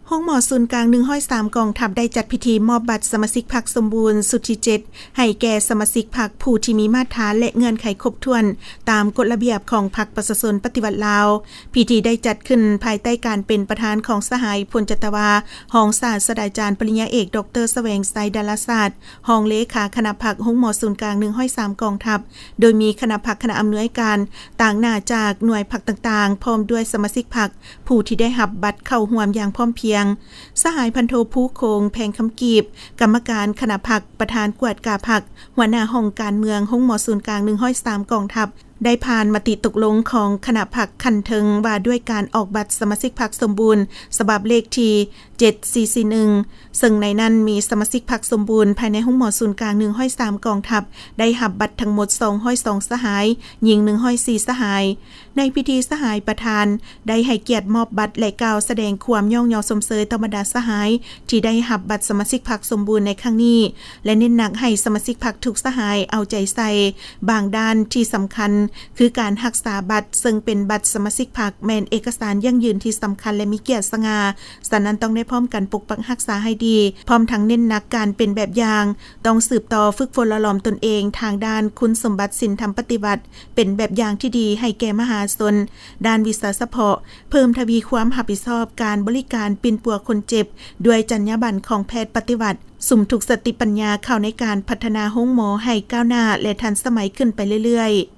ໂຮງໝໍສູນກາງໜຶ່ງຮ້ອຍສາມກອງທັບ ໄດ້ຈັດພິທີມອບບັດສະມາຊິກພັກສົມບູນຊຸດທີເຈັດ ໃຫ້ແກ່ສະມາຊິກພັກຜູ້ທີ່ມີມາດຖານ ແລະ ເງື່ອນໄຂຄົບຖ້ວນ ຕາມກົດລະບຽບຂອງພັກປະຊາຊົນປະຕິວັດລາວ. ພິທີໄດ້ຈັດຂຶ້ນພາຍໃຕ້ການເປັນປະທານຂອງສະຫາຍ ພົນຈັດຕະວາ ຮອງສາດສະດາຈານປະລິນຍາເອກ ດອກເຕີ ສະແຫວງໄຊ ດາລາສາດ ຮອງເລຂາຄະນະພັກໂຮງໝໍສູນກາງໜຶ່ງຮ້ອຍສາມກອງທັບ, ໂດຍມີຄະນະພັກຄະນະອຳນວຍການຕາງໜ້າຈາກໜ່ວຍພັກຕ່າງໆ ພ້ອມດ້ວຍສະມາຊິກພັກ ຜູ້ທີ່ໄດ້ຮັບບັດເຂົ້າຮ່ວມຢ່າງພ້ອມພຽງ. ສະຫາຍພັນໂທ ພູໂຂງ ແພງຄຳກີບ ກຳມະການຄະນະພັກ, ປະທານກວດກາພັກ, ຫົວໜ້າຫ້ອງການເມືອງໂຮງໝໍສູນກາງໜຶ່ງຮ້ອຍສາມກອງທັບ ໄດ້ຜ່ານມະຕິຕົກລົງຂອງຄະນະພັກຂັ້ນເທິງ ວ່າດ້ວຍການອອກບັດສະມາຊິກພັກສົມບູນ ສະບັບເລກທີເຈັດສີ່ສີ່ໜຶ່ງ ເຊິ່ງໃນນັ້ນມີສະມາຊິກພັກສົມບູນພາຍໃນໂຮງໝໍສູນກາງໜຶ່ງຮ້ອຍສາມກອງທັບ ໄດ້ຮັບບັດທັງໝົດສອງຮ້ອຍສອງສະຫາຍ, ຍິງໜຶ່ງຮ້ອຍສີ່ສະຫາຍ. ໃນພິທີ ສະຫາຍປະທານໄດ້ໃຫ້ກຽດມອບບັດ ແລະ ກ່າວສະແດງຄວາມຍ້ອງຍໍຊົມເຊີຍຕໍ່ບັນດາສະຫາຍທີ່ໄດ້ຮັບບັດສະມາຊິກພັກສົມບູນໃນຄັ້ງນີ້ ແລະ ເນັ້ນໜັກໃຫ້ສະມາຊິກພັກທຸກສະຫາຍເອົາໃຈໃສ່ບາງດ້ານທີ່ສຳຄັນ ຄືການຮັກສາບັດ ເຊິ່ງເປັນບັດສະມາຊິກພັກ ແມ່ນເອກະສານຢັ້ງຢືນທີ່ສຳຄັນ ແລະ ມີກຽດສະຫງ່າ, ສະນັ້ນຕ້ອງໄດ້ພ້ອມກັນປົກປັກຮັກສາໃຫ້ດີ, ພ້ອມທັງເນັ້ນໜັກການເປັນແບບຢ່າງ, ຕ້ອງສືບຕໍ່ຝຶກຝົນຫຼໍ່ຫຼອມຕົນເອງທາງດ້ານຄຸນສົມບັດສິນທຳປະຕິວັດ ເປັນແບບຢ່າງທີ່ດີໃຫ້ແກ່ມະຫາຊົນ ດ້ານວິຊາສະເພາະ, ເພີ່ມທະວີຄວາມຮັບຜິດຊອບການບໍລິການປິ່ນປົວຄົນເຈັບ ດ້ວຍຈັນຍາບັນຂອງແພດປະຕິວັດ, ສຸມທຸກສະຕິປັນຍາເຂົ້າໃນການພັດທະນາໂຮງໝໍໃຫ້ກ້າວໜ້າ ແລະ ທັນສະໄໝຂຶ້ນໄປເລື້ອຍໆ.